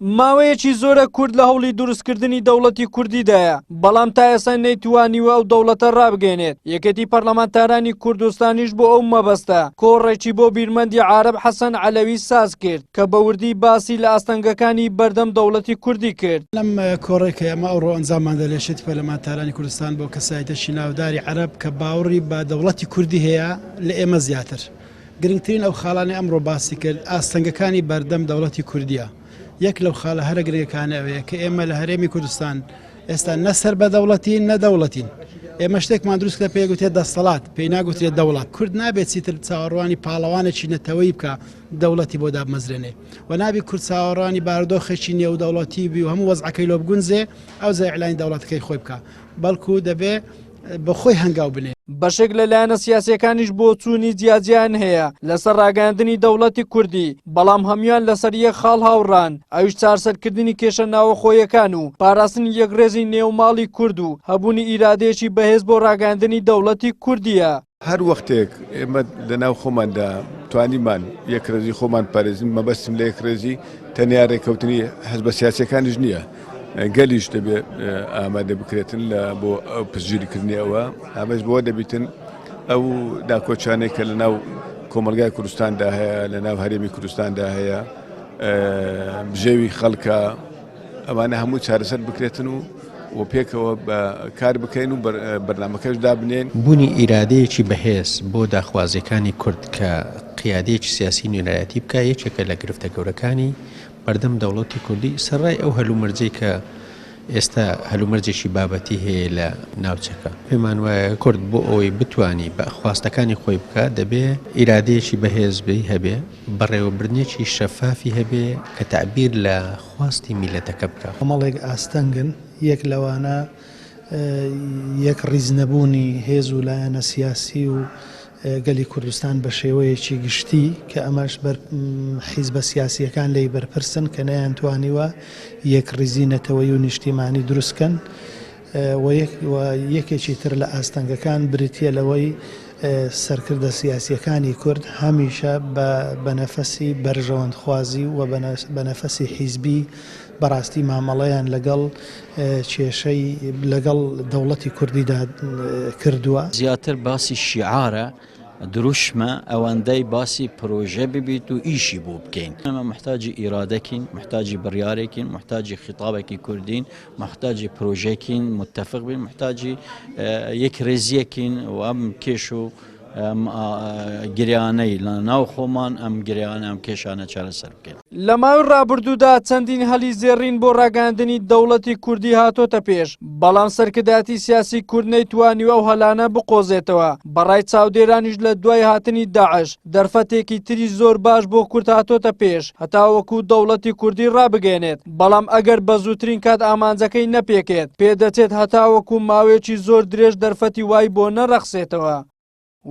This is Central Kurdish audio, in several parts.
ماوەیەکی زۆرە کورد لە هەوڵی دروستکردنی دەوڵەتی کوردیدایە، بەڵام تا ئێستا نەیتوانیوە ئەو دەوڵەتە ڕابگەیەنێت، یەکێتی پەرلەمانتارانی کوردستانیش بۆ ئەو مەبەستە کۆڕێکی بۆ بیرمەندی عارەب حەسەن عەلەوی سازکرد کە بە وردی باسی لە ئاستەنگەکانی بەردەم دەوڵەتی کوردی کرد. لەم کۆڕەی کە ئێمە ئەوڕۆ ئەنجاممان دا لە یەکێتی پەرلەمانتارانی کوردستان بۆ کەسایەتێکی ناوداری عەرەب کە باوەڕی بە دەوڵەتی کوردی هەیە لە ئێمە زیاتر، گرنگترین ئەو خاڵانەی ئەمڕۆ باسی کرد ئاستەنگەکانی بەردەم دەوڵەتی کوردیە. یەک لەو خاڵە هەرە گرنگەکانە ئەوەیە کە ئێمە لە هەرێمی کوردستان ئێستا نە سەر بە دەوڵەتین نە دەوڵەتین. ئێمە شتێکمان دروست کرد پێی گوترێت دەستەڵات، پێی ناگوترێت دەوڵەت. کورد نابێت چیتر چاوەڕوانی پاڵەوانێکی نەتەوەیی بکا دەوڵەتی بۆ دابمەزرێنێ و نابی کورد چاوەڕوانی بارودۆخێکی نێودەوڵەتی بی و هەموو وەزعەکەی لۆ بگونجێ ئەوجا ئیعلانی دەوڵەتەکەی خۆی بکا بەڵکو دەبێ بە خۆی هەنگاو بنێ. بەشێک لە لایەنە سیاسییەکانیش بۆچوونی جیاجیایان هەیە لەسەر ڕاگەیاندنی دەوڵەتی کوردی، بەڵام هەموویان لەسەر یەک خاڵ هاوڕان، ئەویش چارسەرکردنی کێشە ناوەخۆیەکان و پاراستنی یەکڕێزی نێو ماڵی کورد و هەبوونی ئیرادەیەکی بەهێز بۆ ڕاگەیاندنی دەوڵەتی کوردییە. هەر وەختێک ئێمە لە ناو خۆماندا توانیمان یەکڕێزی خۆمان پارێزین، مەبەستم لە یەکڕێزی تەنیا رێککەوتنی حزبە سیاسیەکانیش نییە، گەلیش دەبێ ئامادە بکرێتن لە بۆ پشتگیریکردنی ئەوە، ئەمەش بۆ دەبیتن ئەو داکۆچانەی کە لە ناو کۆمەلگای کوردستاندا هەیە، لە ناو هەرێمی کوردستاندا هەیە، بژێوی خەڵکە، ئەمانە هەموو چارەسەر بکرێتن و و پێکەوە بە کار بکەین و بەرنامەکەش دابنێین. بوونی ئیرادەیەکی بەهێز بۆ داخوازیەکانی کورد کە قیادەیەکی سیاسی نوێنەرایەتی بکا یەکێکە لە گرفتە گەورەکانی بەردەم دەوڵەتی کوردی سەرڕای ئەو هەلومەرجەی کە ئێستا هەلومەرجێکی بابەتی هەیە لە ناوچەکە. پێمان وایە کورد بۆ ئەوەی بتوانی بە خواستەکانی خۆی بکا دەبێ ئیرادەیەکی بەهێز بی هەبێ، بەڕێوەبردنێکی شەفافی هەبێ کە تەعبیر لە خواستی میللەتەکە بکا. کۆمەڵێک ئاستەنگن، یەک لەوانە یەکڕیز نەبوونی هێز و لایەنە سیاسی و گەلی کوردستان بە شێوەیەکی گشتی کە ئەمەش بەر حیزبە سیاسییەکان لێی بەرپرسن کە نەیانتوانیوە یەکڕیزی نەتەوەیی و نیشتیمانی دروست کەن و یەکێکی تر لە ئاستەنگەکان بریتییە لەوەی سەرکردە سیاسییەکانی کورد هەمیشە بە نەفەسی بەرژەوەندخوازی و بە نەفەسی حیزبی بەڕاستی مامەڵەیان لەگەڵ کێشەی لەگەڵ دەوڵەتی کوردیدا کردووە. زیاتر باسی شیعارە، دروشمە، ئەوەندەی باسی پرۆژە ببیت و ئیشی بۆ بکەین. ئێمە موحتاجی ئیرادەکین، موحتاجی بڕیارێکین، موحتاجی خیتابێکی کوردین، موحتاجی پرۆژەکین، موتەفق بین، موحتاجی یەکڕیزیەکین و ئەم کێش و ئەم گریانەی لە ناو خۆمان ئەم گریانە ئەم کێشانە چارەسەر بکەین. لە ماوەی ڕابردوودا چەندین هەلی زێڕین بۆ ڕاگەیاندنی دەوڵەتی کوردی هاتۆتە پێش، بەڵام سەرکردایەتی سیاسی کورد نەیتوانیوە ئەو هەلانە بقۆزێتەوە، بەڕای چاودێرانیش لە دوای هاتنی داعش دەرفەتێکی تری زۆر باش بۆ کورد هاتۆتە پێش هەتاوەکو دەوڵەتی کوردی ڕابگەیەنێت، بەڵام ئەگەر بە زووترین کات ئامانجەکەی نەپێکێت، پێدەچێت هەتاوەکو ماوەیەکی زۆر درێژ دەرفەتی وای بۆ نەڕەخسێتەوە.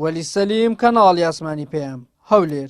وەلی سەلیم، کەناڵی ئاسمانی پەیام، هەولێر.